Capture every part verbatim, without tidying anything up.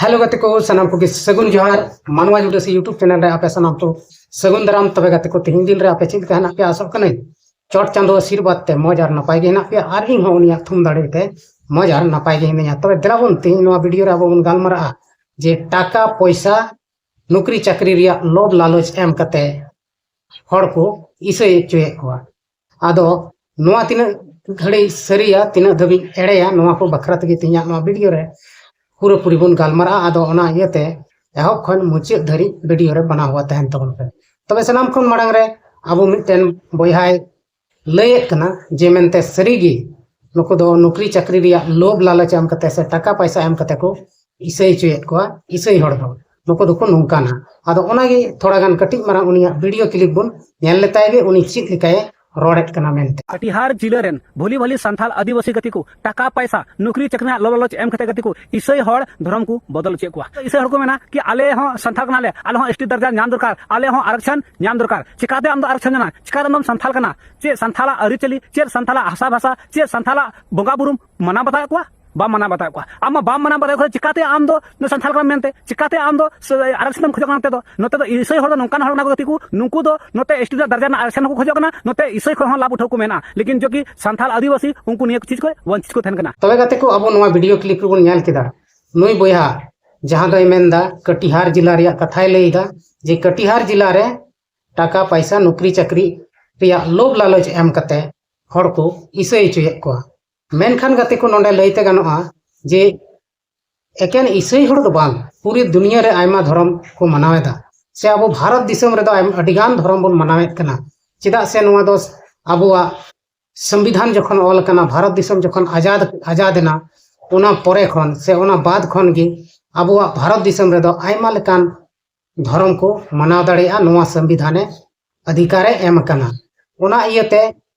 Hello ᱜᱟᱛᱮ ᱠᱚ, ᱥᱟᱱᱟᱢ ᱠᱚᱜᱮ ᱥᱟᱹᱜᱩᱱ ᱡᱚᱦᱟᱨ᱾ ᱢᱟᱱᱣᱟ ᱡᱩᱰᱟᱹᱥᱤ YouTube ᱪᱮᱱᱮᱞ ᱨᱮ ᱟᱯᱮ ᱥᱟᱱᱟᱢ ᱠᱚ ᱥᱟᱹᱜᱩᱱ ᱫᱟᱨᱟᱢ᱾ ᱛᱚᱵᱮ ᱜᱟᱛᱮ ᱠᱚ, ᱛᱮᱦᱮᱧ ᱫᱤᱱ ᱨᱮ ᱟᱯᱮ ᱪᱮᱫ ᱞᱮᱠᱟ ᱦᱮᱱᱟᱜ ᱯᱮᱭᱟ? ᱟᱥᱚᱜ ᱠᱟᱹᱱᱟᱹᱧ ᱪᱚᱴ ᱪᱟᱸᱫᱳ ᱟᱥᱤᱨᱵᱟᱫᱽ ᱛᱮ ᱢᱚᱡᱽ ᱟᱨ ᱱᱟᱯᱟᱭ ᱜᱮ ᱦᱮᱱᱟᱜ ᱯᱮᱭᱟ, ᱟᱨ ᱤᱧ ᱦᱚᱸ ᱩᱱᱤᱭᱟᱜ ᱛᱷᱩᱢ ᱫᱟᱲᱮ ᱛᱮ ᱢᱚᱡᱽ ᱟᱨ ᱱᱟᱯᱟᱭ ᱜᱮ ᱦᱤᱱᱟᱹᱧᱟ᱾ ᱛᱚᱵᱮ ᱫᱮᱞᱟ ᱵᱚᱱ, ᱛᱮᱦᱮᱧ ᱱᱚᱣᱟ ᱵᱷᱤᱰᱤᱭᱳ ᱨᱮ ᱟᱵᱚ ᱵᱚᱱ ᱜᱟᱞᱢᱟᱨᱟᱜᱼᱟ ᱡᱮ ᱴᱟᱠᱟ ᱯᱚᱭᱥᱟ, ᱱᱚᱠᱨᱤ ᱪᱟᱹᱠᱨᱤ ᱨᱮᱭᱟᱜ ᱞᱳᱵᱷ ᱞᱟᱞᱚᱪ ᱮᱢ ᱠᱟᱛᱮ ᱦᱚᱲ ᱠᱚ ᱤᱥᱟᱹᱭ ᱦᱚᱪᱚᱭᱮᱫ ᱠᱚᱣᱟ᱾ ᱟᱫᱚ ᱱᱚᱣᱟ ᱛᱤᱱᱟᱹᱜ ᱜᱷᱟᱹᱲᱤᱡ ᱥᱟᱹᱨᱤᱭᱟ, ᱛᱤᱱᱟᱹᱜ ᱫᱷᱟᱹᱵᱤᱡ ᱮᱲᱮᱭᱟ, ᱱᱚᱣᱟ ᱠᱚ ᱵᱟᱠᱷᱨᱟ ᱛᱮᱜᱮ ᱛᱮᱦᱮᱧᱟᱜ ᱱᱚᱣᱟ ᱵᱷᱤᱰᱤᱭᱳ ᱨᱮ ᱯᱩᱨᱟᱹᱯᱩᱨᱤ ᱵᱚᱱ ᱜᱟᱞᱢᱟᱨᱟᱜᱼᱟ᱾ ᱟᱫᱚ ᱚᱱᱟ ᱤᱭᱟᱹᱛᱮ ᱮᱦᱚᱵ ᱠᱷᱚᱱ ᱢᱩᱪᱟᱹᱫ ᱫᱷᱟᱹᱨᱤᱡ ᱵᱷᱤᱰᱤᱭᱳ ᱨᱮ ᱵᱮᱱᱟᱣ ᱦᱩᱭ ᱛᱟᱦᱮᱱ ᱛᱟᱵᱚᱱ ᱯᱮ᱾ ᱛᱚᱵᱮ ᱥᱟᱱᱟᱢ ᱠᱷᱚᱱ ᱢᱟᱲᱟᱝ ᱨᱮ ᱟᱵᱚ ᱢᱤᱫᱴᱮᱱ ᱵᱚᱭᱦᱟᱭ ᱞᱟᱹᱭᱮᱫ ᱠᱟᱱᱟ ᱡᱮ ᱢᱮᱱᱛᱮ ᱥᱟᱹᱨᱤᱜᱮ ᱱᱩᱠᱩ ᱫᱚ ᱱᱚᱠᱨᱤ ᱪᱟᱹᱠᱨᱤ ᱨᱮᱭᱟᱜ ᱞᱳᱵᱷ ᱞᱟᱞᱚᱪ ᱮᱢ ᱠᱟᱛᱮ ᱥᱮ ᱴᱟᱠᱟ ᱯᱚᱭᱥᱟ ᱮᱢ ᱠᱟᱛᱮ ᱠᱚ ᱤᱥᱟᱹᱭ ᱦᱚᱪᱚᱭᱮᱫ ᱠᱚᱣᱟ᱾ ᱤᱥᱟᱹᱭ ᱦᱚᱲ ᱫᱚ ᱱᱩᱠᱩ ᱫᱚᱠᱚ ᱱᱚᱝᱠᱟᱱᱟ᱾ ᱟᱫᱚ ᱚᱱᱟᱜᱮ ᱛᱷᱚᱲᱟ ᱜᱟᱱ ᱠᱟᱹᱴᱤᱡ ᱢᱟᱨᱟᱝ ᱩᱱᱤᱭᱟᱜ ᱵᱷᱤᱰᱤᱭᱳ ᱠᱞᱤᱯ ᱵᱚᱱ ᱧᱮᱞ ᱞᱮᱛᱟᱭ ᱜᱮ, ᱩᱱᱤ ᱪᱮᱫ ᱞᱮᱠᱟᱭ ᱨᱚᱲᱮᱫ ᱠᱟᱱᱟ ᱢᱮᱱᱛᱮ᱾ ᱠᱟᱴᱤᱦᱟᱨ ᱡᱤᱞᱟᱹ ᱨᱮᱱ ᱵᱷᱚᱞᱤ ᱵᱷᱚᱞᱤ ᱥᱟᱱᱛᱟᱲ ᱟᱹᱫᱤᱵᱟᱹᱥᱤ ᱜᱟᱛᱮ ᱠᱚ ᱴᱟᱠᱟ ᱯᱟᱭᱥᱟ, ᱱᱚᱠᱨᱤ ᱪᱟᱹᱠᱨᱤ ᱨᱮᱱᱟᱜ ᱞᱚᱞᱚᱪ ᱮᱢ ᱠᱟᱛᱮ ᱜᱟᱛᱮ ᱠᱚ ᱤᱥᱟᱹᱭ ᱦᱚᱲ ᱫᱷᱚᱨᱚᱢ ᱠᱚ ᱵᱚᱫᱚᱞ ᱦᱚᱪᱚᱭᱮᱫ ᱠᱚᱣᱟ᱾ ᱤᱥᱟᱹᱭ ᱦᱚᱲ ᱠᱚ ᱢᱮᱱᱟ ᱠᱤ ᱟᱞᱮ ᱦᱚᱸ ᱥᱟᱱᱛᱟᱲ ᱠᱟᱱᱟᱞᱮ, ᱟᱞᱮ ᱦᱚᱸ ᱮᱥ ᱴᱤ ᱫᱚᱨᱡᱟ ᱧᱟᱢ ᱫᱚᱨᱠᱟᱨ, ᱟᱞᱮ ᱦᱚᱸ ᱟᱨᱚᱠᱪᱷᱚᱱ ᱧᱟᱢ ᱫᱚᱨᱠᱟᱨ᱾ ᱪᱤᱠᱟᱛᱮ ᱟᱢ ᱫᱚ ᱟᱨᱚᱠᱪᱷᱚᱱ ᱧᱟᱢᱟ? ᱪᱮᱫ ᱥᱟᱱᱛᱟᱲᱟᱜ ᱟᱹᱨᱤᱪᱟᱹᱞᱤ, ᱪᱮᱫ ᱥᱟᱱᱛᱟᱲᱟᱜ ᱦᱟᱥᱟ ᱵᱷᱟᱥᱟ, ᱪᱮᱫ ᱥᱟᱱᱛᱟᱲᱟᱜ ᱵᱚᱸᱜᱟ ᱵᱩᱨᱩᱢ ᱢᱟᱱᱟᱣ ᱵᱟᱛᱟᱣᱮᱫ ᱠᱚᱣᱟ? ᱵᱟᱢ ᱢᱟᱱᱟᱣ ᱵᱟᱛᱟᱣᱮᱫ ᱠᱚᱣᱟ᱾ ᱟᱢ ᱢᱟ ᱵᱟᱢ ᱢᱟᱱᱟᱣ ᱵᱟᱛᱟᱣᱮᱫ ᱠᱚᱣᱟ, ᱪᱤᱠᱟᱛᱮ ᱟᱢ ᱫᱚ ᱥᱟᱱᱛᱟᱲ ᱠᱟᱱᱟᱢ ᱢᱮᱱᱛᱮ, ᱪᱤᱠᱟᱛᱮ ᱟᱢ ᱫᱚ ᱥᱮ ᱟᱨᱚᱠᱪᱷᱚᱱ ᱮᱢ ᱠᱷᱚᱡᱚᱜ ᱠᱟᱱᱟ? ᱱᱚᱛᱮ ᱫᱚ ᱤᱥᱟᱹᱭ ᱦᱚᱲ ᱫᱚ ᱱᱚᱝᱠᱟᱱ ᱦᱚᱲ ᱠᱟᱱᱟ ᱠᱚ ᱜᱟᱛᱮ ᱠᱚ, ᱱᱩᱠᱩ ᱫᱚ ᱱᱚᱛᱮ ᱮᱥ ᱴᱤ ᱨᱮᱱᱟᱜ ᱫᱟᱨᱡᱟ ᱨᱮᱱᱟᱜ ᱟᱨᱚᱠᱪᱷᱚᱱ ᱦᱚᱸᱠᱚ ᱠᱷᱚᱡᱚᱜ ᱠᱟᱱᱟ, ᱱᱚᱛᱮ ᱤᱥᱟᱹᱭ ᱠᱷᱚᱡ ᱦᱚᱸ ᱞᱟᱵᱷ ᱩᱴᱷᱟᱹᱣ ᱠᱚ ᱢᱮᱱᱟ, ᱞᱮᱠᱤᱱ ᱡᱚᱠᱤ ᱥᱟᱱᱛᱟᱲ ᱟᱹᱫᱤᱵᱟᱹᱥᱤ ᱩᱱᱠᱩ ᱱᱤᱭᱟᱹ ᱪᱤᱡᱽ ᱠᱷᱚᱡ ᱵᱚᱧᱪᱤᱛ ᱠᱚ ᱛᱟᱦᱮᱱ ᱠᱟᱱᱟ᱾ ᱛᱚᱵᱮ ᱜᱟᱛᱮ ᱠᱚ, ᱟᱵᱚ ᱱᱚᱣᱟ ᱵᱷᱤᱰᱤᱭᱳ ᱠᱞᱤᱯ ᱨᱮᱵᱚᱱ ᱧᱮᱞ ᱠᱮᱫᱟ, ᱱᱩᱭ ᱵᱚᱭᱦᱟ ᱡᱟᱦᱟᱸ ᱫᱚᱭ ᱢᱮᱱᱫᱟ, ᱠᱟᱴᱤᱦᱟᱨ ᱡᱮᱞᱟ ᱨᱮᱭᱟᱜ ᱠᱟᱛᱷᱟᱭ ᱞᱟᱹᱭᱫᱟ ᱡᱮ ᱠᱟᱴᱤᱦᱟᱨ ᱡᱮᱞᱟ ᱨᱮ ᱴᱟᱠᱟ ᱯᱟᱭᱥᱟ, ᱱᱚᱠᱨᱤ ᱪᱟᱹᱠᱨᱤ ᱨᱮᱭᱟᱜ ᱞᱳᱵᱷ ᱞᱟᱞᱚᱪ ᱮᱢ ᱠᱟᱛᱮ ᱦᱚᱲ ᱠᱚ ᱤᱥᱟᱹᱭ ᱦᱚᱪᱚᱭᱮᱫ ᱠᱚᱣᱟ᱾ ᱢᱮᱱᱠᱷᱟᱱ ᱜᱟᱛᱮ ᱠᱚ, ᱱᱚᱰᱮ ᱞᱟᱹᱭᱛᱮ ᱜᱟᱱᱚᱜᱼᱟ ᱡᱮ ᱮᱠᱮᱱ ᱤᱥᱟᱹᱭ ᱦᱚᱲ ᱫᱚ ᱵᱟᱝ, ᱯᱩᱨᱟᱹ ᱫᱩᱱᱤᱭᱟᱹ ᱨᱮ ᱟᱭᱢᱟ ᱫᱷᱚᱨᱚᱢ ᱠᱚ ᱢᱟᱱᱟᱣ ᱮᱫᱟ᱾ ᱥᱮ ᱟᱵᱚ ᱵᱷᱟᱨᱚᱛ ᱫᱤᱥᱚᱢ ᱨᱮᱫᱚ ᱟᱭᱢᱟ, ᱟᱹᱰᱤᱜᱟᱱ ᱫᱷᱚᱨᱚᱢ ᱵᱚᱱ ᱢᱟᱱᱟᱣᱮᱫ ᱠᱟᱱᱟ᱾ ᱪᱮᱫᱟᱜ ᱥᱮ ᱱᱚᱣᱟ ᱫᱚ ᱟᱵᱚᱣᱟᱜ ᱥᱚᱝᱵᱤᱫᱷᱟᱱ ᱡᱚᱠᱷᱚᱱ ᱚᱞ ᱟᱠᱟᱱᱟ, ᱵᱷᱟᱨᱚᱛ ᱫᱤᱥᱚᱢ ᱡᱚᱠᱷᱚᱱ ᱟᱡᱟᱫ, ᱟᱡᱟᱫ ᱮᱱᱟ, ᱚᱱᱟ ᱯᱚᱨᱮ ᱠᱷᱚᱱ ᱥᱮ ᱚᱱᱟ ᱵᱟᱫ ᱠᱷᱚᱱ ᱜᱮ ᱟᱵᱚᱣᱟᱜ ᱵᱷᱟᱨᱚᱛ ᱫᱤᱥᱚᱢ ᱨᱮᱫᱚ ᱟᱭᱢᱟ ᱞᱮᱠᱟᱱ ᱫᱷᱚᱨᱚᱢ ᱠᱚ ᱢᱟᱱᱟᱣ ᱫᱟᱲᱮᱭᱟᱜᱼᱟ, ᱱᱚᱣᱟ ᱥᱚᱝᱵᱤᱫᱷᱟᱱᱮ ᱚᱫᱷᱤᱠᱟᱨᱮ ᱮᱢ ᱟᱠᱟᱱᱟ᱾ ᱚᱱᱟ ᱤᱭᱟᱹᱛᱮ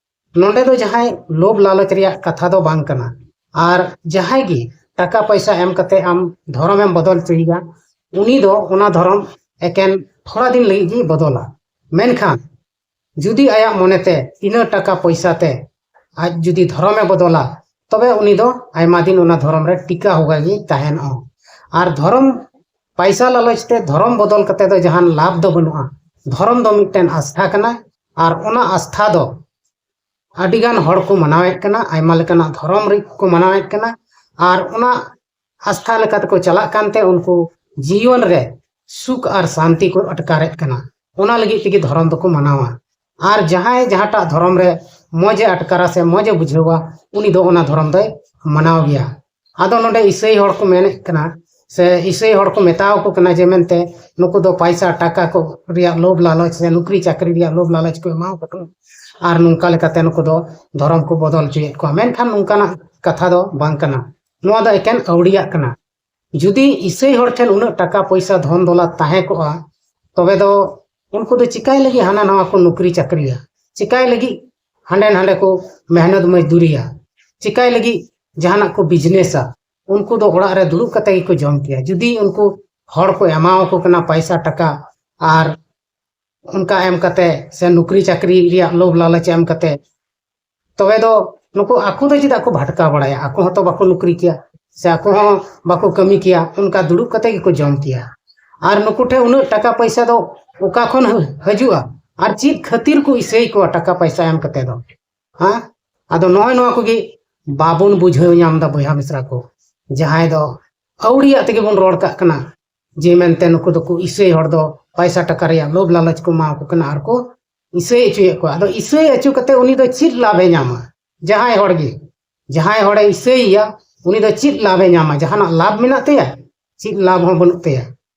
ᱱᱚᱰᱮ ᱫᱚ ᱡᱟᱦᱟᱸᱭ ᱞᱳᱵᱷ ᱞᱟᱞᱚᱪ ᱨᱮᱭᱟᱜ ᱠᱟᱛᱷᱟ ᱫᱚ ᱵᱟᱝ ᱠᱟᱱᱟ᱾ ᱟᱨ ᱡᱟᱦᱟᱸᱭ ᱜᱮ ᱴᱟᱠᱟ ᱯᱚᱭᱥᱟ ᱮᱢ ᱠᱟᱛᱮ ᱟᱢ ᱫᱷᱚᱨᱚᱢᱮᱢ ᱵᱚᱫᱚᱞ ᱦᱚᱪᱚᱭᱮᱭᱟ, ᱩᱱᱤ ᱫᱚ ᱚᱱᱟ ᱫᱷᱚᱨᱚᱢ ᱮᱠᱮᱱ ᱛᱷᱚᱲᱟ ᱫᱤᱱ ᱞᱟᱹᱜᱤᱫ ᱜᱮᱭ ᱵᱚᱫᱚᱞᱟ᱾ ᱢᱮᱱᱠᱷᱟᱱ ᱡᱩᱫᱤ ᱟᱭᱟᱜ ᱢᱚᱱᱮᱛᱮ ᱤᱱᱟᱹ ᱴᱟᱠᱟ ᱯᱚᱭᱥᱟ ᱛᱮ ᱟᱡ ᱡᱩᱫᱤ ᱫᱷᱚᱨᱚᱢᱮ ᱵᱚᱫᱚᱞᱟ, ᱛᱚᱵᱮ ᱩᱱᱤ ᱫᱚ ᱟᱭᱢᱟ ᱫᱤᱱ ᱚᱱᱟ ᱫᱷᱚᱨᱚᱢ ᱨᱮ ᱴᱤᱠᱟ ᱦᱚᱜᱟ ᱜᱮ ᱛᱟᱦᱮᱱᱚᱜᱼᱟ᱾ ᱟᱨ ᱫᱷᱚᱨᱚᱢ, ᱯᱟᱭᱥᱟ ᱞᱟᱞᱚᱪ ᱛᱮ ᱫᱷᱚᱨᱚᱢ ᱵᱚᱫᱚᱞ ᱠᱟᱛᱮ ᱫᱚ ᱡᱟᱦᱟᱱ ᱞᱟᱵᱷ ᱫᱚ ᱵᱟᱹᱱᱩᱜᱼᱟ᱾ ᱫᱷᱚᱨᱚᱢ ᱫᱚ ᱢᱤᱫᱴᱮᱱ ᱟᱥᱛᱷᱟ ᱠᱟᱱᱟ, ᱟᱨ ᱚᱱᱟ ᱟᱥᱛᱷᱟ ᱫᱚ ᱟᱹᱰᱤᱜᱟᱱ ᱦᱚᱲ ᱠᱚ ᱢᱟᱱᱟᱣᱮᱫ ᱠᱟᱱᱟ, ᱟᱭᱢᱟ ᱞᱮᱠᱟᱱᱟᱜ ᱫᱷᱚᱨᱚᱢ ᱨᱮ ᱠᱚ ᱢᱟᱱᱟᱣᱮᱫ ᱠᱟᱱᱟ, ᱟᱨ ᱚᱱᱟ ᱟᱥᱛᱷᱟ ᱞᱮᱠᱟ ᱛᱮᱠᱚ ᱪᱟᱞᱟᱜ ᱠᱟᱱᱛᱮ ᱩᱱᱠᱩ ᱡᱤᱭᱚᱱ ᱨᱮ ᱥᱩᱠ ᱟᱨ ᱥᱟᱱᱛᱤ ᱠᱚ ᱟᱴᱠᱟᱨᱮᱫ ᱠᱟᱱᱟ᱾ ᱚᱱᱟ ᱞᱟᱹᱜᱤᱫ ᱛᱮᱜᱮ ᱫᱷᱚᱨᱚᱢ ᱫᱚᱠᱚ ᱢᱟᱱᱟᱣᱟ᱾ ᱟᱨ ᱡᱟᱦᱟᱸᱭ ᱡᱟᱦᱟᱸᱴᱟᱜ ᱫᱷᱚᱨᱚᱢ ᱨᱮ ᱢᱚᱡᱮ ᱟᱴᱠᱟᱨᱟ ᱥᱮ ᱢᱚᱡᱮ ᱵᱩᱡᱷᱟᱹᱣᱟ, ᱩᱱᱤ ᱫᱚ ᱚᱱᱟ ᱫᱷᱚᱨᱚᱢ ᱫᱚᱭ ᱢᱟᱱᱟᱣ ᱜᱮᱭᱟ᱾ ᱟᱫᱚ ᱱᱚᱰᱮ ᱤᱥᱟᱹᱭ ᱦᱚᱲ ᱠᱚ ᱢᱮᱱᱮᱫ ᱠᱟᱱᱟ, ᱥᱮ ᱤᱥᱟᱹᱭ ᱦᱚᱲ ᱠᱚ ᱢᱮᱛᱟᱣ ᱠᱚ ᱠᱟᱱᱟ ᱡᱮ ᱢᱮᱱᱛᱮ ᱱᱩᱠᱩ ᱫᱚ ᱯᱟᱭᱥᱟ ᱴᱟᱠᱟ ᱠᱚ ᱨᱮᱭᱟᱜ ᱞᱳᱵᱷ ᱞᱟᱞᱚᱪ ᱥᱮ ᱱᱩᱠᱨᱤ ᱪᱟᱹᱠᱨᱤ ᱨᱮᱭᱟᱜ ᱞᱳᱵᱷ ᱞᱟᱞᱚᱪ ᱠᱚ ᱮᱢᱟᱣ ᱠᱚ ᱠᱟᱱᱟ, ᱟᱨ ᱱᱚᱝᱠᱟ ᱞᱮᱠᱟᱛᱮ ᱱᱩᱠᱩ ᱫᱚ ᱫᱷᱚᱨᱚᱢ ᱠᱚ ᱵᱚᱫᱚᱞ ᱦᱚᱪᱚᱭᱮᱫ ᱠᱚᱣᱟ᱾ ᱢᱮᱱᱠᱷᱟᱱ ᱱᱚᱝᱠᱟᱱᱟᱜ ᱠᱟᱛᱷᱟ ᱫᱚ ᱵᱟᱝ ᱠᱟᱱᱟ᱾ ᱱᱚᱣᱟ ᱫᱚ ᱮᱠᱮᱱ ᱟᱹᱣᱲᱤᱭᱟᱜ ᱠᱟᱱᱟ᱾ ᱡᱩᱫᱤ ᱤᱥᱟᱹᱭ ᱦᱚᱲ ᱴᱷᱮᱱ ᱩᱱᱟᱹᱜ ᱴᱟᱠᱟ ᱯᱚᱭᱥᱟ ᱫᱷᱚᱱ ᱫᱚᱞᱟᱛ ᱛᱟᱦᱮᱸ ᱠᱚᱜᱼᱟ, ᱛᱚᱵᱮ ᱫᱚ ᱩᱱᱠᱩ ᱫᱚ ᱪᱤᱠᱟᱭ ᱞᱟᱹᱜᱤᱫ ᱦᱟᱱᱟ ᱱᱟᱣᱟ ᱠᱚ ᱱᱩᱠᱨᱤ ᱪᱟᱹᱠᱨᱤᱭᱟ? ᱪᱤᱠᱟᱭ ᱞᱟᱹᱜᱤᱫ ᱦᱟᱸᱰᱮ ᱱᱟᱸᱰᱮ ᱠᱚ ᱢᱮᱦᱱᱚᱛ ᱢᱚᱡᱽᱫᱩᱨᱤᱭᱟ? ᱪᱤᱠᱟᱭ ᱞᱟᱹᱜᱤᱫ ᱡᱟᱦᱟᱱᱟᱜ ᱠᱚ ᱵᱤᱡᱽᱱᱮᱥᱟ? ᱩᱱᱠᱩ ᱫᱚ ᱚᱲᱟᱜ ᱨᱮ ᱫᱩᱲᱩᱵ ᱠᱟᱛᱮ ᱜᱮᱠᱚ ᱡᱚᱢ ᱠᱮᱭᱟ᱾ ᱡᱩᱫᱤ ᱩᱱᱠᱩ ᱦᱚᱲ ᱠᱚ ᱮᱢᱟᱣᱟᱠᱚ ᱠᱟᱱᱟ ᱯᱟᱭᱥᱟ ᱴᱟᱠᱟ, ᱟᱨ ᱚᱱᱠᱟ ᱮᱢ ᱠᱟᱛᱮ ᱥᱮ ᱱᱩᱠᱨᱤ ᱪᱟᱹᱠᱨᱤ ᱨᱮᱭᱟᱜ ᱞᱳᱵᱷ ᱞᱟᱞᱚᱪ ᱮᱢ ᱠᱟᱛᱮ, ᱛᱚᱵᱮ ᱫᱚ ᱱᱩᱠᱩ ᱟᱠᱚ ᱫᱚ ᱪᱮᱫᱟᱜ ᱠᱚ ᱵᱷᱟᱴᱠᱟᱣ ᱵᱟᱲᱟᱭᱟ? ᱟᱠᱚ ᱦᱚᱸᱛᱚ ᱵᱟᱠᱚ ᱱᱩᱠᱨᱤ ᱠᱮᱭᱟ, ᱥᱮ ᱟᱠᱚ ᱦᱚᱸ ᱵᱟᱠᱚ ᱠᱟᱹᱢᱤ ᱠᱮᱭᱟ, ᱚᱱᱠᱟ ᱫᱩᱲᱩᱵ ᱠᱟᱛᱮ ᱜᱮᱠᱚ ᱡᱚᱢ ᱠᱮᱭᱟ᱾ ᱟᱨ ᱱᱩᱠᱩ ᱴᱷᱮᱱ ᱩᱱᱟᱹᱜ ᱴᱟᱠᱟ ᱯᱚᱭᱥᱟ ᱫᱚ ᱚᱠᱟ ᱠᱷᱚᱱ ᱦᱤ-, ᱦᱤᱡᱩᱜᱼᱟ? ᱟᱨ ᱪᱮᱫ ᱠᱷᱟᱹᱛᱤᱨ ᱠᱚ ᱤᱥᱟᱹᱭ ᱠᱚᱣᱟ ᱴᱟᱠᱟ ᱯᱚᱭᱥᱟ ᱮᱢ ᱠᱟᱛᱮ ᱫᱚ? ᱦᱮᱸ? ᱟᱫᱚ ᱱᱚᱜᱼᱚᱭ ᱱᱚᱣᱟ ᱠᱚᱜᱮ ᱵᱟᱵᱚᱱ ᱵᱩᱡᱷᱟᱹᱣ ᱧᱟᱢ ᱮᱫᱟ ᱵᱚᱭᱦᱟ ᱢᱤᱥᱨᱟ ᱠᱚ, ᱡᱟᱦᱟᱸᱭ ᱫᱚ ᱟᱹᱣᱲᱤᱭᱟᱜ ᱛᱮᱜᱮ ᱵᱚᱱ ᱨᱚᱲ ᱠᱟᱜ ᱠᱟᱱᱟ, ᱡᱮ ᱢᱮᱱᱛᱮ ᱱᱩᱠᱩ ᱫᱚᱠᱚ ᱤᱥᱟᱹᱭ ᱦᱚᱲ ᱫᱚ ᱯᱟᱭᱥᱟ ᱴᱟᱠᱟ ᱨᱮᱭᱟᱜ ᱞᱳᱵᱷ ᱞᱟᱞᱚᱪ ᱠᱚ ᱮᱢᱟ ᱠᱚ ᱠᱟᱱᱟ ᱟᱨ ᱠᱚ ᱤᱥᱟᱹᱭ ᱦᱚᱪᱚᱭᱮᱫ ᱠᱚᱣᱟ᱾ ᱟᱫᱚ ᱤᱥᱟᱹᱭ ᱦᱚᱪᱚ ᱠᱟᱛᱮ ᱩᱱᱤ ᱫᱚ ᱪᱮᱫ ᱞᱟᱵᱷ ᱮ ᱧᱟᱢᱟ? ᱡᱟᱦᱟᱸᱭ ᱦᱚᱲ ᱜᱮ, ᱡᱟᱦᱟᱸᱭ ᱦᱚᱲᱮ ᱤᱥᱟᱹᱭᱮᱭᱟ, ᱩᱱᱤ ᱫᱚ ᱪᱮᱫ ᱞᱟᱵᱷ ᱮ ᱧᱟᱢᱟ? ᱡᱟᱦᱟᱱᱟᱜ ᱞᱟᱵᱷ ᱢᱮᱱᱟᱜ ᱛᱟᱭᱟ? ᱪᱮᱫ ᱞᱟᱵᱷ ᱦᱚᱸ ᱵᱟᱹᱱᱩᱜ ᱛᱟᱭᱟ᱾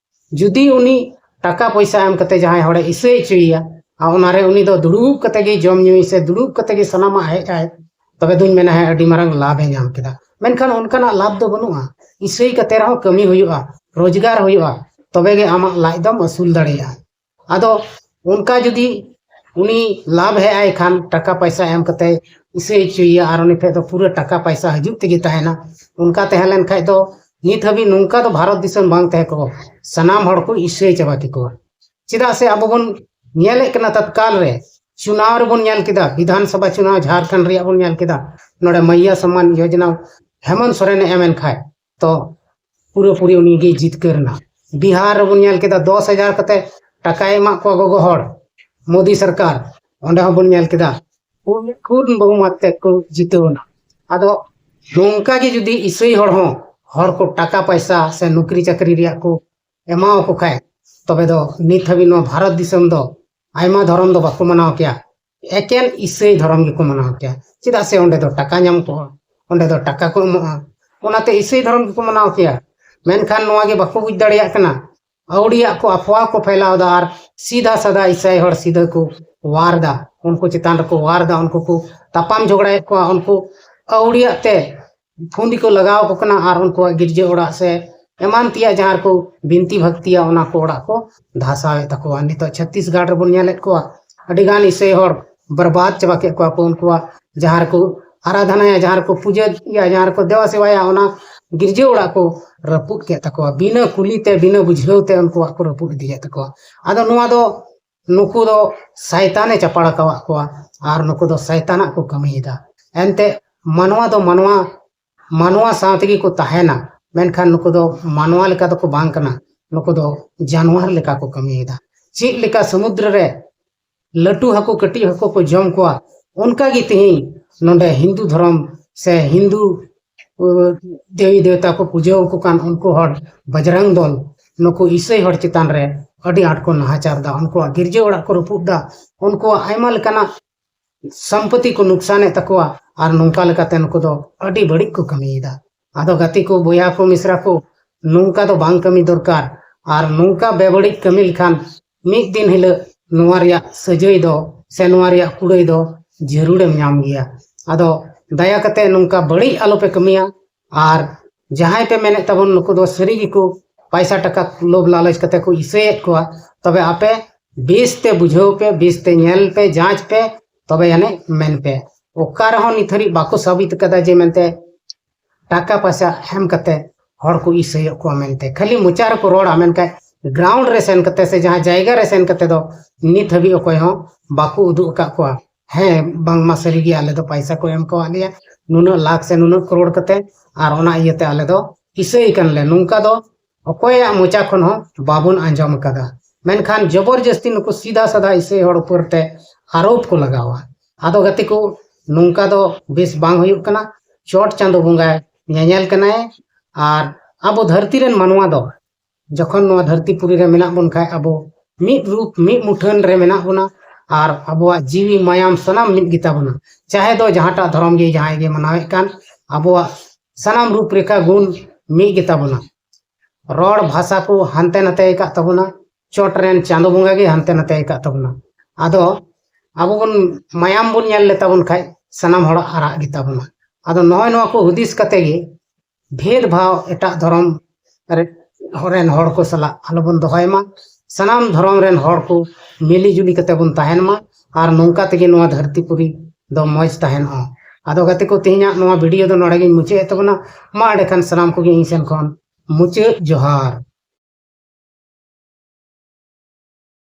ᱡᱩᱫᱤ ᱩᱱᱤ ᱴᱟᱠᱟ ᱯᱚᱭᱥᱟ ᱮᱢ ᱠᱟᱛᱮ ᱡᱟᱦᱟᱸᱭ ᱦᱚᱲᱮ ᱤᱥᱟᱹᱭ ᱦᱚᱪᱚᱭᱮᱭᱟ, ᱟᱨ ᱚᱱᱟᱨᱮ ᱩᱱᱤ ᱫᱚ ᱫᱩᱲᱩᱵ ᱠᱟᱛᱮ ᱜᱮ ᱡᱚᱢ ᱧᱩᱭ ᱥᱮ ᱫᱩᱲᱩᱵ ᱠᱟᱛᱮ ᱜᱮ ᱥᱟᱱᱟᱢᱟᱜ ᱦᱮᱡ ᱟᱭ, ᱛᱚᱵᱮ ᱫᱩᱧ ᱢᱮᱱᱟ, ᱦᱮᱸ, ᱟᱹᱰᱤ ᱢᱟᱨᱟᱝ ᱞᱟᱵᱷ ᱮ ᱧᱟᱢ ᱠᱮᱫᱟ᱾ ᱢᱮᱱᱠᱷᱟᱱ ᱚᱱᱠᱟᱱᱟᱜ ᱞᱟᱵᱷ ᱫᱚ ᱵᱟᱹᱱᱩᱜᱼᱟ᱾ ᱤᱥᱟᱹᱭ ᱠᱟᱛᱮ ᱨᱮᱦᱚᱸ ᱠᱟᱹᱢᱤ ᱦᱩᱭᱩᱜᱼᱟ, ᱨᱳᱡᱽᱜᱟᱨ ᱦᱩᱭᱩᱜᱼᱟ, ᱛᱚᱵᱮ ᱜᱮ ᱟᱢᱟᱜ ᱞᱟᱡ ᱫᱚᱢ ᱟᱹᱥᱩᱞ ᱫᱟᱲᱮᱭᱟᱜᱼᱟ᱾ ᱟᱫᱚ ᱚᱱᱠᱟ ᱡᱩᱫᱤ ᱩᱱᱤ ᱞᱟᱵᱷ ᱦᱮᱡ ᱟᱭ ᱠᱷᱟᱱ, ᱴᱟᱠᱟ ᱯᱚᱭᱥᱟ ᱮᱢ ᱠᱟᱛᱮ ᱤᱥᱟᱹᱭ ᱦᱚᱪᱚᱭᱮᱭᱟ, ᱟᱨ ᱩᱱᱤ ᱴᱷᱮᱡ ᱫᱚ ᱯᱩᱨᱟᱹ ᱴᱟᱠᱟ ᱯᱚᱭᱥᱟ ᱦᱤᱡᱩᱜ ᱛᱮᱜᱮ ᱛᱟᱦᱮᱱᱟ, ᱚᱱᱠᱟ ᱛᱟᱦᱮᱸ ᱞᱮᱱ ᱠᱷᱟᱡ ᱫᱚ ᱱᱤᱛ ᱦᱟᱹᱵᱤᱡ ᱱᱚᱝᱠᱟ ᱫᱚ ᱵᱷᱟᱨᱚᱛ ᱫᱤᱥᱚᱢ ᱵᱟᱝ ᱛᱟᱦᱮᱸ ᱠᱚᱜᱼᱟ, ᱥᱟᱱᱟᱢ ᱦᱚᱲ ᱠᱚ ᱤᱥᱟᱹᱭ ᱪᱟᱵᱟ ᱠᱮᱠᱚᱣᱟ᱾ ᱪᱮᱫᱟᱜ ᱥᱮ ᱟᱵᱚ ᱵᱚᱱ ᱧᱮᱞᱮᱫ ᱠᱟᱱᱟ, ᱛᱚᱛᱠᱟᱞ ᱨᱮ ᱪᱩᱱᱟᱣ ᱨᱮᱵᱚᱱ ᱧᱮᱞ ᱠᱮᱫᱟ, ᱵᱤᱫᱷᱟᱱ ᱥᱚᱵᱷᱟ ᱪᱩᱱᱟᱣ ᱡᱷᱟᱲᱠᱷᱚᱸᱰ ᱨᱮᱭᱟᱜ ᱵᱚᱱ ᱧᱮᱞ ᱠᱮᱫᱟ, ᱱᱚᱰᱮ ᱢᱟᱭᱭᱟ ᱥᱚᱢᱢᱟᱱ ᱭᱳᱡᱚᱱᱟ ᱦᱮᱢᱚᱱᱛ ᱥᱚᱨᱮᱱᱮ ᱮᱢ ᱮᱱ ᱠᱷᱟᱡ, ᱛᱚ ᱯᱩᱨᱟᱹᱯᱩᱨᱤ ᱩᱱᱤ ᱜᱮ ᱡᱤᱛᱠᱟᱹᱨ ᱮᱱᱟ᱾ ᱵᱤᱦᱟᱨ ᱨᱮᱵᱚᱱ ᱧᱮᱞ ᱠᱮᱫᱟ, ᱫᱚᱥ ᱦᱟᱡᱟᱨ ᱠᱟᱛᱮ ᱴᱟᱠᱟᱭ ᱮᱢᱟᱜ ᱠᱚᱣᱟ ᱜᱚᱜᱚ ᱦᱚᱲ, ᱢᱳᱫᱤ ᱥᱚᱨᱠᱟᱨ᱾ ᱚᱸᱰᱮ ᱦᱚᱸᱵᱚᱱ ᱧᱮᱞ ᱠᱮᱫᱟ, ᱠᱩᱲ ᱵᱟᱹᱦᱩ ᱢᱟᱛᱮ ᱠᱚ ᱡᱤᱛᱟᱹᱣ ᱮᱱᱟ᱾ ᱟᱫᱚ ᱱᱚᱝᱠᱟ ᱜᱮ ᱡᱩᱫᱤ ᱤᱥᱟᱹᱭ ᱦᱚᱲ ᱦᱚᱸ ᱦᱚᱲ ᱠᱚ ᱴᱟᱠᱟ ᱯᱚᱭᱥᱟ ᱥᱮ ᱱᱚᱠᱨᱤ ᱪᱟᱹᱠᱨᱤ ᱨᱮᱭᱟᱜ ᱠᱚ ᱮᱢᱟᱣᱟᱠᱚ ᱠᱷᱟᱡ, ᱛᱚᱵᱮ ᱫᱚ ᱱᱤᱛ ᱦᱟᱹᱵᱤᱡ ᱱᱚᱣᱟ ᱵᱷᱟᱨᱚᱛ ᱫᱤᱥᱚᱢ ᱫᱚ ᱟᱭᱢᱟ ᱫᱷᱚᱨᱚᱢ ᱫᱚ ᱵᱟᱠᱚ ᱢᱟᱱᱟᱣ ᱠᱮᱭᱟ, ᱮᱠᱮᱱ ᱤᱥᱟᱹᱭ ᱫᱷᱚᱨᱚᱢ ᱜᱮᱠᱚ ᱢᱟᱱᱟᱣ ᱠᱮᱭᱟ᱾ ᱪᱮᱫᱟᱜ ᱥᱮ ᱚᱸᱰᱮ ᱫᱚ ᱴᱟᱠᱟ ᱧᱟᱢ ᱠᱚᱜᱼᱟ, ᱚᱸᱰᱮ ᱫᱚ ᱴᱟᱠᱟ ᱠᱚ ᱮᱢᱚᱜᱼᱟ, ᱚᱱᱟᱛᱮ ᱤᱥᱟᱹᱭ ᱫᱷᱚᱨᱚᱢ ᱜᱮᱠᱚ ᱢᱟᱱᱟᱣ ᱠᱮᱭᱟ᱾ ᱢᱮᱱᱠᱷᱟᱱ ᱱᱚᱣᱟ ᱜᱮ ᱵᱟᱠᱚ ᱵᱩᱡᱽ ᱫᱟᱲᱮᱭᱟᱜ ᱠᱟᱱᱟ, ᱟᱹᱣᱲᱤᱭᱟᱜ ᱠᱚ ᱟᱯᱷᱣᱟ ᱠᱚ ᱯᱷᱮᱞᱟᱣ ᱮᱫᱟ ᱟᱨ ᱥᱤᱫᱷᱟ ᱥᱟᱫᱟ ᱤᱥᱟᱹᱭ ᱦᱚᱲ ᱥᱤᱫᱷᱟᱹ ᱠᱚ ᱣᱟᱨ ᱮᱫᱟ, ᱩᱱᱠᱩ ᱪᱮᱛᱟᱱ ᱨᱮᱠᱚ ᱣᱟᱨ ᱮᱫᱟ, ᱩᱱᱠᱩ ᱠᱚ ᱛᱟᱯᱟᱢ ᱡᱷᱚᱜᱽᱲᱟᱭᱮᱫ ᱠᱚᱣᱟ, ᱩᱱᱠᱩ ᱟᱹᱣᱲᱤᱭᱟᱜ ᱛᱮ ᱯᱷᱩᱸᱫᱤ ᱠᱚ ᱞᱟᱜᱟᱣ ᱟᱠᱚ ᱠᱟᱱᱟ ᱟᱨ ᱩᱱᱠᱩᱣᱟᱜ ᱜᱤᱨᱡᱟᱹ ᱚᱲᱟᱜ ᱥᱮ ᱮᱢᱟᱱ ᱛᱮᱭᱟᱜ ᱡᱟᱦᱟᱸ ᱨᱮᱠᱚ ᱵᱤᱱᱛᱤ ᱵᱷᱟᱠᱛᱤᱭᱟ, ᱚᱱᱟ ᱠᱚ ᱚᱲᱟᱜ ᱠᱚ ᱫᱷᱟᱥᱟᱣᱮᱫ ᱛᱟᱠᱚᱣᱟ᱾ ᱱᱤᱛᱚᱜ ᱪᱷᱟᱛᱤᱥᱜᱟᱲ ᱨᱮᱵᱚᱱ ᱧᱮᱞᱮᱫ ᱠᱚᱣᱟ, ᱟᱹᱰᱤ ᱜᱟᱱ ᱤᱥᱟᱹᱭ ᱦᱚᱲ ᱵᱚᱨᱵᱟᱫ ᱪᱟᱵᱟ ᱠᱮᱫ ᱠᱚᱣᱟ ᱠᱚ᱾ ᱩᱱᱠᱩᱣᱟᱜ ᱡᱟᱦᱟᱸ ᱨᱮᱠᱚ ᱟᱨᱟᱫᱷᱟᱱᱟᱭᱟ, ᱡᱟᱦᱟᱸ ᱨᱮᱠᱚ ᱯᱩᱡᱟᱹᱭᱟ, ᱡᱟᱦᱟᱸ ᱨᱮᱠᱚ ᱫᱮᱵᱟ ᱥᱮᱵᱟᱭᱟ, ᱚᱱᱟ ᱜᱤᱨᱡᱟᱹ ᱚᱲᱟᱜ ᱠᱚ ᱨᱟᱹᱯᱩᱫ ᱠᱮᱫ ᱛᱟᱠᱚᱣᱟ᱾ ᱵᱤᱱᱟᱹ ᱠᱩᱞᱤ ᱛᱮ, ᱵᱤᱱᱟᱹ ᱵᱩᱡᱷᱟᱹᱣ ᱛᱮ ᱩᱱᱠᱩᱣᱟᱜ ᱠᱚ ᱨᱟᱹᱯᱩᱫ ᱤᱫᱤᱭᱮᱫ ᱛᱟᱠᱚᱣᱟ᱾ ᱟᱫᱚ ᱱᱚᱣᱟ ᱫᱚ ᱱᱩᱠᱩ ᱫᱚ ᱥᱟᱭᱛᱟᱱᱮ ᱪᱟᱯᱟᱲ ᱟᱠᱟᱣᱟᱫ ᱠᱚᱣᱟ ᱟᱨ ᱱᱩᱠᱩ ᱫᱚ ᱥᱟᱭᱛᱟᱱᱟᱜ ᱠᱚ ᱠᱟᱹᱢᱤᱭᱮᱫᱟ᱾ ᱮᱱᱛᱮ ᱢᱟᱱᱣᱟ ᱫᱚ ᱢᱟᱱᱣᱟ, ᱢᱟᱱᱣᱟ ᱥᱟᱶ ᱛᱮᱜᱮ ᱠᱚ ᱛᱟᱦᱮᱱᱟ, ᱢᱮᱱᱠᱷᱟᱱ ᱱᱩᱠᱩ ᱫᱚ ᱢᱟᱱᱣᱟ ᱞᱮᱠᱟ ᱫᱚᱠᱚ ᱵᱟᱝ ᱠᱟᱱᱟ, ᱱᱩᱠᱩ ᱫᱚ ᱡᱟᱱᱣᱟᱨ ᱞᱮᱠᱟ ᱠᱚ ᱠᱟᱹᱢᱤᱭᱮᱫᱟ᱾ ᱪᱮᱫ ᱞᱮᱠᱟ ᱥᱚᱢᱩᱫᱨᱚ ᱨᱮ ᱞᱟᱹᱴᱩ ᱦᱟᱹᱠᱩ ᱠᱟᱹᱴᱤᱡ ᱦᱟᱹᱠᱩ ᱠᱚ ᱡᱚᱢ ᱠᱚᱣᱟ, ᱚᱱᱠᱟ ᱜᱮ ᱛᱮᱦᱮᱧ ᱱᱚᱰᱮ ᱦᱤᱱᱫᱩ ᱫᱷᱚᱨᱚᱢ ᱥᱮ ᱦᱤᱱᱫᱩ, ᱚ, ᱫᱮᱣᱤ ᱫᱮᱣᱛᱟ ᱠᱚ ᱯᱩᱡᱟᱹ ᱟᱠᱚ ᱠᱟᱱ ᱩᱱᱠᱩ ᱦᱚᱲ, ᱵᱟᱡᱽᱨᱟᱝ ᱫᱚᱞ, ᱱᱩᱠᱩ ᱤᱥᱟᱹᱭ ᱦᱚᱲ ᱪᱮᱛᱟᱱ ᱨᱮ ᱟᱹᱰᱤ ᱟᱸᱴ ᱠᱚ ᱱᱟᱦᱟᱪᱟᱨ ᱮᱫᱟ, ᱩᱱᱠᱩᱣᱟᱜ ᱜᱤᱨᱡᱟᱹ ᱚᱲᱟᱜ ᱠᱚ ᱨᱟᱹᱯᱩᱫ ᱮᱫᱟ, ᱩᱱᱠᱩᱣᱟᱜ ᱟᱭᱢᱟ ᱞᱮᱠᱟᱱᱟᱜ ᱥᱚᱢᱯᱚᱛᱤ ᱠᱚ ᱱᱩᱠᱥᱟᱱᱮᱫ ᱛᱟᱠᱚᱣᱟ᱾ ᱟᱨ ᱱᱚᱝᱠᱟ ᱞᱮᱠᱟᱛᱮ ᱱᱩᱠᱩ ᱫᱚ ᱟᱹᱰᱤ ᱵᱟᱹᱲᱤᱡ ᱠᱚ ᱠᱟᱹᱢᱤᱭᱮᱫᱟ᱾ ᱟᱫᱚ ᱜᱟᱛᱮ ᱠᱚ, ᱵᱚᱭᱦᱟ ᱠᱚ, ᱢᱤᱥᱨᱟ ᱠᱚ, ᱱᱚᱝᱠᱟ ᱫᱚ ᱵᱟᱝ ᱠᱟᱹᱢᱤ ᱫᱚᱨᱠᱟᱨ᱾ ᱟᱨ ᱱᱚᱝᱠᱟ ᱵᱮᱵᱟᱹᱲᱤᱡ ᱠᱟᱹᱢᱤ ᱞᱮᱠᱷᱟᱱ ᱢᱤᱫ ᱫᱤᱱ ᱦᱤᱞᱳᱜ ᱱᱚᱣᱟ ᱨᱮᱭᱟᱜ ᱥᱟᱹᱡᱟᱹᱭ ᱫᱚ ᱥᱮ ᱱᱚᱣᱟ ᱨᱮᱭᱟᱜ ᱠᱩᱲᱟᱹᱭ ᱫᱚ ᱡᱟᱹᱨᱩᱲᱮᱢ ᱧᱟᱢ ᱜᱮᱭᱟ᱾ ᱟᱫᱚ ᱫᱟᱭᱟ ᱠᱟᱛᱮ ᱱᱚᱝᱠᱟ ᱵᱟᱹᱲᱤᱡ ᱟᱞᱚᱯᱮ ᱠᱟᱹᱢᱤᱭᱟ᱾ ᱟᱨ ᱡᱟᱦᱟᱸᱭ ᱯᱮ ᱢᱮᱱᱮᱫ ᱛᱟᱵᱚᱱ ᱱᱩᱠᱩ ᱫᱚ ᱥᱟᱹᱨᱤ ᱜᱮᱠᱚ ᱯᱟᱭᱥᱟ ᱴᱟᱠᱟ ᱞᱳᱵᱷ ᱞᱟᱞᱚᱪ ᱠᱟᱛᱮ ᱠᱚ ᱤᱥᱟᱹᱭᱮᱫ ᱠᱚᱣᱟ, ᱛᱚᱵᱮ ᱟᱯᱮ ᱵᱮᱥ ᱛᱮ ᱵᱩᱡᱷᱟᱹᱣ ᱯᱮ, ᱵᱮᱥ ᱛᱮ ᱧᱮᱞ ᱯᱮ, ᱡᱟᱸᱪ ᱯᱮ, ᱛᱚᱵᱮ ᱟᱹᱱᱤᱡ ᱢᱮᱱ ᱯᱮ᱾ ᱚᱠᱟ ᱨᱮᱦᱚᱸ ᱱᱤᱛ ᱦᱟᱹᱨᱤᱡ ᱵᱟᱠᱚ ᱥᱟᱵᱤᱛ ᱠᱟᱫᱟ ᱡᱮ ᱢᱮᱱᱛᱮ ᱴᱟᱠᱟ ᱯᱚᱭᱥᱟ ᱮᱢ ᱠᱟᱛᱮ ᱦᱚᱲ ᱠᱚ ᱤᱥᱟᱹᱭᱚᱜ ᱠᱚᱣᱟ ᱢᱮᱱᱛᱮ᱾ ᱠᱷᱟᱹᱞᱤ ᱢᱚᱪᱟ ᱨᱮᱠᱚ ᱨᱚᱲᱟ, ᱢᱮᱱᱠᱷᱟᱱ ground ᱨᱮ ᱥᱮᱱ ᱠᱟᱛᱮ ᱥᱮ ᱡᱟᱦᱟᱸ ᱡᱟᱭᱜᱟ ᱨᱮ ᱥᱮᱱ ᱠᱟᱛᱮ ᱫᱚ ᱱᱤᱛ ᱦᱟᱹᱵᱤᱡ ᱚᱠᱚᱭ ᱦᱚᱸ ᱵᱟᱠᱚ ᱩᱫᱩᱜ ᱟᱠᱟᱫ ᱠᱚᱣᱟ, ᱦᱮᱸ, ᱵᱟᱝᱢᱟ ᱥᱟᱹᱨᱤ ᱜᱮ ᱟᱞᱮ ᱫᱚ ᱯᱚᱭᱥᱟ ᱠᱚ ᱮᱢ ᱠᱟᱣᱟᱫ ᱞᱮᱭᱟ ᱱᱩᱱᱟᱹᱜ ᱞᱟᱠᱷ ᱥᱮ ᱱᱩᱱᱟᱹᱜ ᱠᱨᱳᱲ ᱠᱟᱛᱮ, ᱟᱨ ᱚᱱᱟ ᱤᱭᱟᱹᱛᱮ ᱟᱞᱮ ᱫᱚ ᱤᱥᱟᱹᱭ ᱠᱟᱱ ᱞᱮ, ᱱᱚᱝᱠᱟ ᱫᱚ ᱚᱠᱚᱭᱟᱜ ᱢᱚᱪᱟ ᱠᱷᱚᱱ ᱦᱚᱸ ᱵᱟᱵᱚᱱ ᱟᱸᱡᱚᱢ ᱟᱠᱟᱫᱟ᱾ ᱢᱮᱱᱠᱷᱟᱱ ᱡᱚᱵᱚᱨ ᱡᱟᱹᱥᱛᱤ ᱱᱩᱠᱩ ᱥᱤᱫᱷᱟ ᱥᱟᱫᱷᱟ ᱤᱥᱟᱹᱭ ᱦᱚᱲ ᱩᱯᱚᱨ ᱛᱮ ᱟᱨᱳᱯ ᱠᱚ ᱞᱟᱜᱟᱣᱟ᱾ ᱟᱫᱚ ᱜᱟᱛᱮ ᱠᱚ, ᱱᱚᱝᱠᱟ ᱫᱚ ᱵᱮᱥ ᱵᱟᱝ ᱦᱩᱭᱩᱜ ᱠᱟᱱᱟ᱾ ᱪᱚᱴ ᱪᱟᱸᱫᱚ ᱵᱚᱸᱜᱟᱭ ᱧᱮᱧᱮᱞ ᱠᱟᱱᱟᱭ᱾ ᱟᱨ ᱟᱵᱚ ᱫᱷᱟᱹᱨᱛᱤ ᱨᱮᱱ ᱢᱟᱱᱣᱟ ᱫᱚ ᱡᱚᱠᱷᱚᱱ ᱱᱚᱣᱟ ᱫᱷᱟᱹᱨᱛᱤ ᱯᱩᱨᱤ ᱨᱮ ᱢᱮᱱᱟᱜ ᱵᱚᱱ ᱠᱷᱟᱡ, ᱟᱵᱚ ᱢᱤᱫ ᱨᱩᱯ ᱢᱤᱫ ᱢᱩᱴᱷᱟᱹᱱ ᱨᱮ ᱢᱮᱱᱟᱜ ᱵᱚᱱᱟ᱾ ᱟᱨ ᱟᱵᱚᱣᱟᱜ ᱡᱤᱣᱤ ᱢᱟᱭᱟᱢ ᱥᱟᱱᱟᱢ ᱢᱤᱫ ᱜᱮᱛᱟ ᱵᱚᱱᱟ᱾ ᱪᱟᱦᱮ ᱫᱚ ᱡᱟᱦᱟᱸᱴᱟᱜ ᱫᱷᱚᱨᱚᱢ ᱜᱮ ᱡᱟᱦᱟᱸᱭ ᱜᱮ ᱢᱟᱱᱟᱣᱮᱫ ᱠᱟᱱ, ᱟᱵᱚᱣᱟᱜ ᱥᱟᱱᱟᱢ ᱨᱩᱯ ᱨᱮᱠᱷᱟ ᱜᱩᱱ ᱢᱤᱫ ᱜᱮᱛᱟ ᱵᱚᱱᱟ᱾ ᱨᱚᱲ ᱵᱷᱟᱥᱟ ᱠᱚ ᱦᱟᱱᱛᱮ ᱱᱟᱛᱮ ᱟᱠᱟᱫ ᱛᱟᱵᱚᱱᱟ᱾ ᱪᱚᱴ ᱨᱮᱱ ᱪᱟᱸᱫᱚ ᱵᱚᱸᱜᱟ ᱜᱮ ᱦᱟᱱᱛᱮ ᱱᱟᱛᱮ ᱟᱠᱟᱫ ᱛᱟᱵᱚᱱᱟ᱾ ᱟᱫᱚ ᱟᱵᱚ ᱵᱚᱱ ᱢᱟᱭᱟᱢ ᱵᱚᱱ ᱧᱮᱞ ᱞᱮᱛᱟ ᱵᱚᱱ ᱠᱷᱟᱡ, ᱥᱟᱱᱟᱢ ᱦᱚᱲᱟᱜ ᱟᱨᱟᱜ ᱜᱮᱛᱟ ᱵᱚᱱᱟ᱾ ᱟᱫᱚ ᱱᱚᱜᱼᱚᱭ ᱱᱚᱣᱟ ᱠᱚ ᱦᱩᱫᱤᱥ ᱠᱟᱛᱮ ᱜᱮ ᱵᱷᱮᱫᱽ ᱵᱷᱟᱣ ᱮᱴᱟᱜ ᱫᱷᱚᱨᱚᱢ ᱨᱮ-, ᱨᱮᱱ ᱦᱚᱲ ᱠᱚ ᱥᱟᱞᱟᱜ ᱟᱞᱚᱵᱚᱱ ᱫᱚᱦᱚᱭ ᱢᱟ᱾ ᱥᱟᱱᱟᱢ ᱫᱷᱚᱨᱚᱢ ᱨᱮᱱ ᱦᱚᱲ ᱠᱚ ᱢᱤᱞᱤ ᱡᱩᱞᱤ ᱠᱟᱛᱮ ᱵᱚᱱ ᱛᱟᱦᱮᱱ ᱢᱟ᱾ ᱟᱨ ᱱᱚᱝᱠᱟ ᱛᱮᱜᱮ ᱱᱚᱣᱟ ᱫᱷᱟᱹᱨᱛᱤ ᱯᱩᱨᱤ ᱫᱚ ᱢᱚᱡᱽ ᱛᱟᱦᱮᱱᱚᱜᱼᱟ᱾ ᱟᱫᱚ ᱜᱟᱛᱮ ᱠᱚ, ᱛᱮᱦᱮᱧᱟᱜ ᱱᱚᱣᱟ ᱵᱷᱤᱰᱤᱭᱳ ᱫᱚ ᱱᱚᱰᱮ ᱜᱤᱧ ᱢᱩᱪᱟᱹᱫ ᱮᱫ ᱛᱟᱵᱚᱱᱟ᱾ ᱢᱟ ᱮᱸᱰᱮᱠᱷᱟᱱ ᱥᱟᱱᱟᱢ ᱠᱚᱜᱮ ᱤᱧ ᱥᱮᱱ ᱠᱷᱚᱱ ᱢᱩᱪᱟᱹᱫ ᱡᱚᱦᱟᱨ᱾